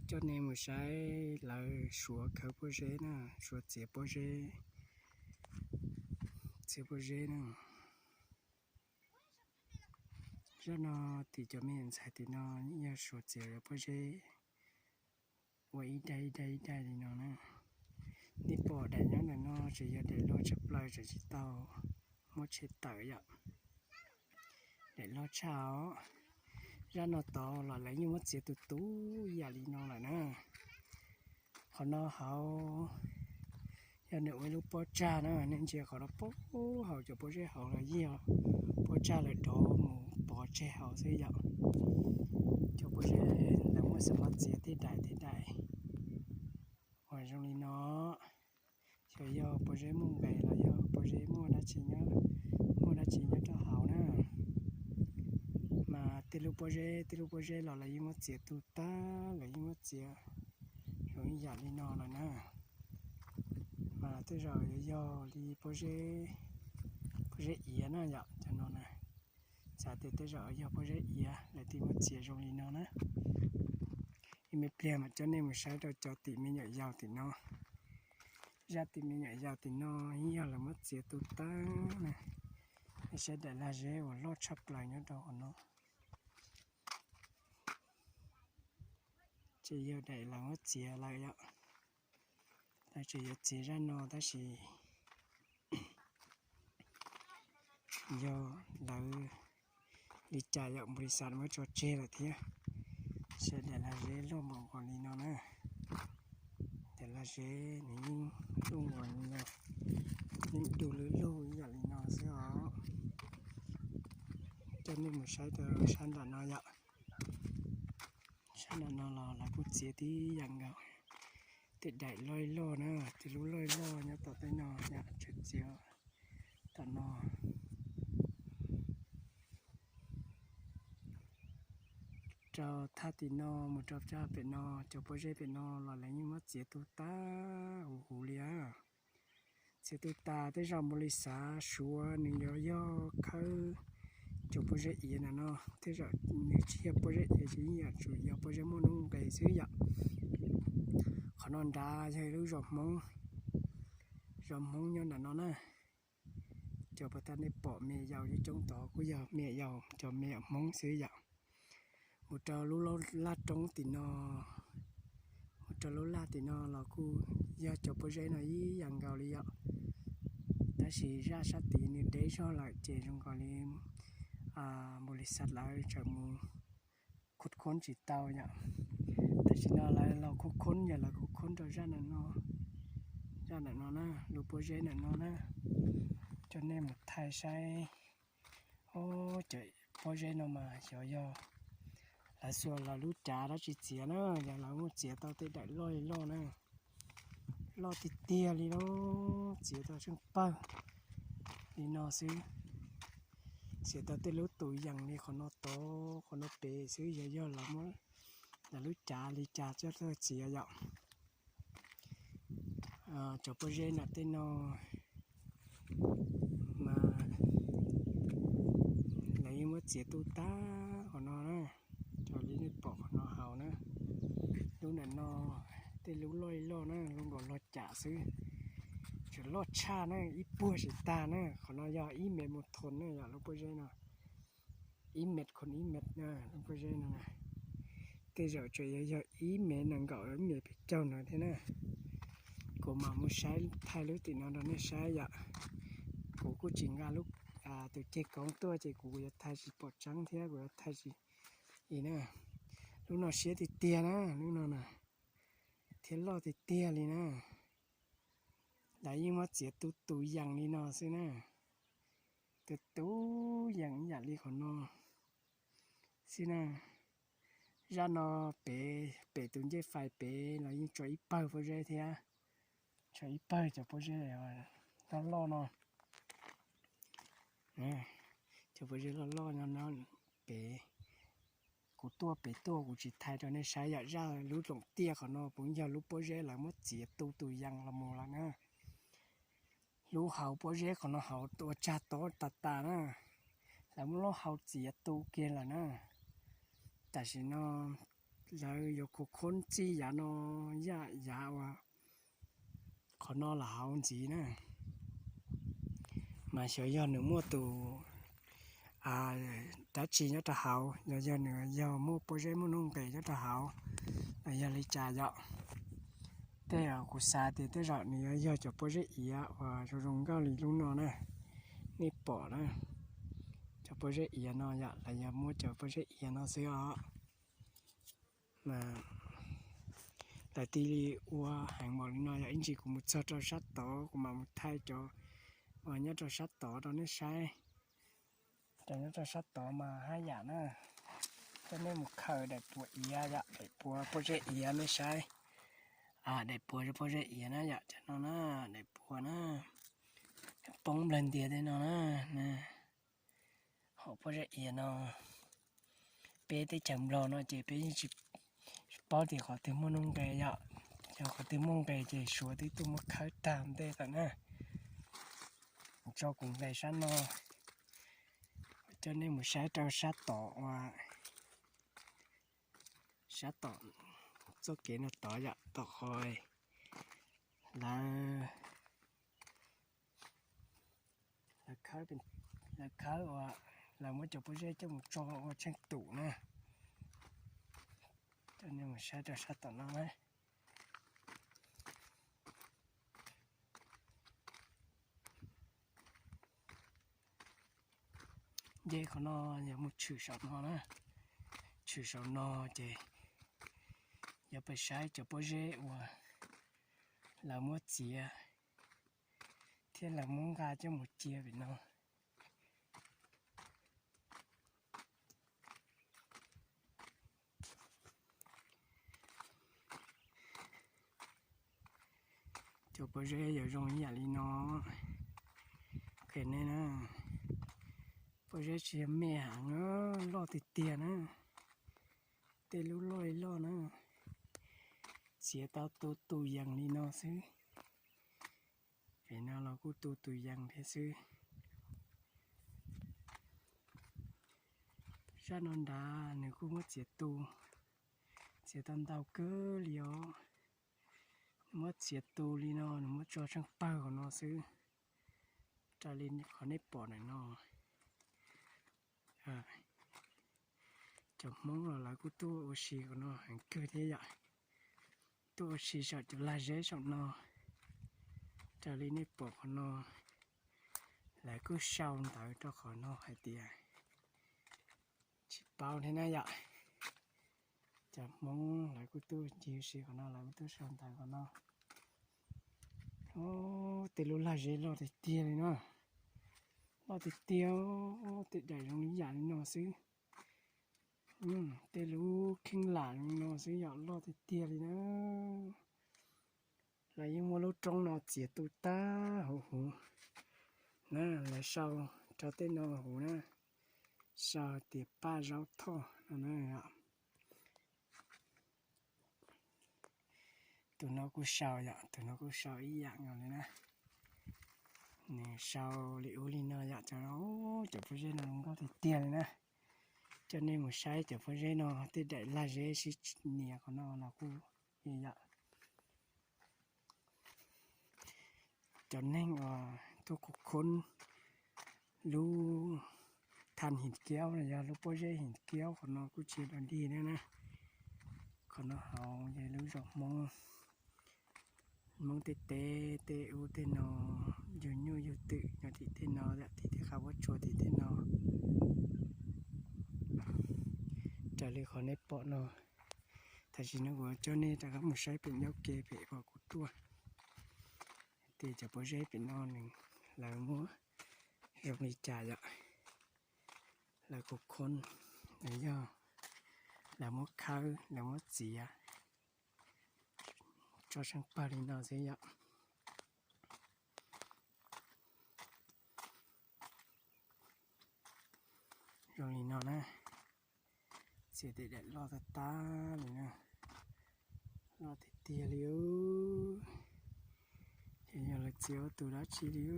Coj nej mus saib lawv suav khawb pob zeb na, suav txiav pob zeb, txiav pob zeb na. Zaj no tim cov me nyuam ntxhais tim no yog suav txiav pob zeb ua ib daim ib daim ib daim li no na. Nej pom daim nyob ntawm no tseem yog daim loj tshaj plaws, tseem tsis tau muab tshem tawm yom. Daim loj tshaj os. Zaj no tod los lawv yeej muab txiav tus tus ib yam li no lawm na. Qhov no hauv yog nws ua ib lub pob tsag na, nej ntsia qhov no puag hauv cov pob zeb hauv los yog pob tsag lawv dov mus pov tseg hauv xwb yom. Cov pob zeb lawv muab xav muab txiav tej daim tej daim uas zoo li no. Xyov yog pob zeb muaj nqes los yog pob zeb muaj dab tsi nyob, muaj dab tsi nyob rau hauv na. Mas tej lub pob zeb tej lub pob zeb los lawv yeej muab txiav tu tag, lawv yeej muab txiav zoo ib yam li no lawm na. Mas tej zaum yuav yog li pob zeb, pob zeb iav na yom, cov no na. Xav tias tej zaum yog pob zeb iav lawv thiaj muab txiav zoo li no na. Ib me pliag mam coj nej mus saib rau cov tim me nyuam yaus tim no. Zaj tim me nyuam yaus tim no yog lawv muab txiav tu tag na. Nej saib daim lag zeb uas loj tshaj plaws nyob rau hauv no. Ces yog daim lawv muab txiav lawm yom. Lawv tseem yuav txiav zaj no tab sis yog lawv li cas yom, npau li xav muab tso tseg lawm thiab. Saib daim lag zeb loj npaum nkaus li no na. Daim lag zeb nws yeej loj nkaus li no, yeej du lug lug ib yam li no xwb os. Coj nej mus saib rau sab nram no yom. Sab nram no los lawv kuj txiav tib yam nkaus. Tej daim loj loj na, tej lub loj loj nyob tom tej no yom, tseem txiav tom no. Rau thaj tim no mus rau thaj pem no, cov pob zeb pem no los lawv yeej muab txiav tu tag huv huv li. Txiav tu tas tej zaum npau li xav suav nws yuav yog khawb cov pob zeb iav ntawm no, tej zaum nws tsis yog pob zeb iav ces yeej yam tsuas yog pob zeb muaj noob nqes xwb yom. Qhov no nrad yog ib lub zos Hmoob, zos Hmoob nyob ntawm no na. Cov puas tag nej pom me yaus coob coob tod kuj yog me yaus cov me nyuam Hmoob xwb yom. Mus rau lub laj roob tim no, mus rau lub laj tim no los kuj yog cov pob zeb no ib yam nkaus li yom. Tab sis zaj sab tid nws deb zog lawm ces zoo nkaus li npau li xav lawv tseem mus khub khoob tsis tau yom. Tam sim no lawv los khub khoob, yog lawv khub khoob rau zaj ntawm no, zaj ntawm no na, lub pob zeb ntawm no na. Coj nej mus thaij saib. Ob, cov pob zeb no mas xyov yog lawv xuas lawv lub cav dab tsi txiav na, yog lawv muab txiav tau tej daim loj li loj na, loj tiag tiag li no, txiav tau tsheej pawg li no xwb. Txiav tau tej lub tus yees li qhov no tod qhov no pem xwb, yog yog lawv muab lawv lub cav li cas coj tuaj txiav yom. Cov pob zeb nram tej no mas lawv yeej muab txiav tu tag qhov no na, raws li nej pom qhov no hauv na. Lub nram no tej lub loj li loj na, lub nkaus log cam xwb, tseem loj tshaj na, ib puag tsis tag na. Qhov no yog ib mev mus thoos na yom, lub pob zeb no ib mev khoos ib mev na, lub pob zeb no na. Tej zaum tseem yuav yog ib mev nees nkaum ib mev pes caug no thiab na. Kuv mam mus saib thaij lub tim no rau nej saib yom. Kuv kuj tsis nqa lub, tus ceg koob tuaj ces kuv yuav thaij tsis pom tseeb thiab kuv yuav thaij tsis i na. Lub no siab tiag tiag na, lub no na, thiab loj tiag tiag li na. Lawv yeej muab txiav tu tus yees li no xwb na. Tu tus yees ib yam li qhov no xwb na. Zaj no pem, pem tus ncej fais pem los yeej tso ib pawg pob zeb thiab, tso ib pawg cov pob zeb loj loj no. Cov pob zeb loj loj no pem, kuv tuaj pem tuaj kuv tsis thaij rau nej saib yom. Zaj lub loom tiaj qhov no puav yog lub pob zeb lawv muab txiav tu tus yees los mus lawm na. Lub hauv pob zeb qhov no hauv ua tsag tob tas tas na, lawv muab lub hau txiav tu kiag lawm na. Tam sim no lawv yuav khuv khoob txij yav no, yav, yav uas qhov no los hauv ntxiv na. Mas xyov yog nws muaj tus dab tsi nyob rau hauv, yog, yog nws yog muaj pob zeb muaj nuj nqis nyob rau hauv los yog li cas yom. Tej kuv xav tias tej zaum nws yuav yog cov pob zeb iav uas zoo zoo nkauj li lub no na. Nej pom na, cov pob zeb iav no yom, los yog muab cov pob zeb iav no xwb os. Mas lawv cia li ua heev npaum li no yog ib ntsis kuv mus txog rau sab tod kuv mam mus thaij cov uas nyob rau sab tod rau nej saib. Cov nyob rau sab tod mas haj yam na, coj nej mus khaws daim puas iav yom, daim puas pob zeb iav nej saib. Daim puas pob zeb iav na yom, cov no na, daim puas na, poob nplawg ntias tej no na. Hom pob zeb iav no, peb teb chaws Nplog no ces peb yeej tsis paub tias qhov twg muaj nuj nqis yom. Yog qhov twg muaj nqis ces Suav twb tuaj muab khawb tag ntej lawm na. Tso kuv nqes sab no, coj nej mus saib rau sab tom uas, sab tom txoj kev no tod yom, tom qhov lawv, lawv khawb uas lawv muab cov pob zeb coj mus tso ua tsheej tum na. Coj nej mus saib rau sab tom no na. Nce qhov no yog mus tshwm saum no na. Tshwm saum no ces yog pais saib cov pob zeb uas lawv muab txiav thiab lawv muab nqa coj mus cia pem no. Cov pob zeb yuav zoo ib yam li no. Qhia nej na, pob zeb tsis yog me heev, loj tiag tiag na. Tej lub loj li loj na, txiav tau tu tus yees li no xwb. Pem no los kuj tu tus yees thiab xwb. Zaj no nrad nws kuj muab txiav tu, txiav tau ntau kawg li os. Nws muab txiav tu li no, nws muab tso tsheej pawg qhov no xwb. Raws li qhov nej pom ntawm no, cov Hmoob los lawv kuj tuaj ua si qhov no heev kawg thiab yom. Tuaj ua si saum cov lag zeb saum no. Raws li nej pom qhov no, lawv kuj sau ntawv rau qhov no hais tias, tsis paub thiab na yom. Cov Hmoob lawv kuj tuaj ncig ua si qhov no, lawv kuj tuaj sau ntawv qhov no. Tej lub lag zeb loj tiag tiag li na, loj tiag tiag, tej daim zoo li yam li no xwb. Tej lub kheej lam zoo li no xwb yom, loj tiag tiag li na. Lawv yeej muab lub roob no txiav tu tag huv huv na, lawv sau rau tej no huv na, sau tias Paj Zaub Thoj no na. Tus no kuj sau yom, tus no kuj sau ib yam nkaus li na. Nws sau li ub li no yom, cov, cov pob zeb no zoo nkauj tiag tiag li na. Coj nej mus saib cov pob zeb no, tej daim lag zeb sib nias qhov no los kuj yom. Cov neeg uas tuaj khuv khoob lub thaj him kiaub los yog lub pob zeb him kiaub qhov no kuj tsis dog dig thiab na. Qhov no hauv yog lub zos Hmoob, Hmoob tej teb tej ub tej no, yug nyuj yug twm nyob tim tej no, tim tej qab vuab tsuas tim tej no. Raws li qhov nej pom no, tam sim no kuv coj nej rov qab mus saib pem ncauj ke pem uas kuv tuaj, tias cov pob zeb pem no nws, lawv muab zoo li cas yom. Lawv khuv khoob, lawv yog, lawv muab khawb, lawv muab txiav, tso tsheej pawg li no xwb yom. Zoo li no na, txiav tej daim loj tag tag li na, loj tiag tiag li. Ces yog lawv txiav ua tus dab tsi li.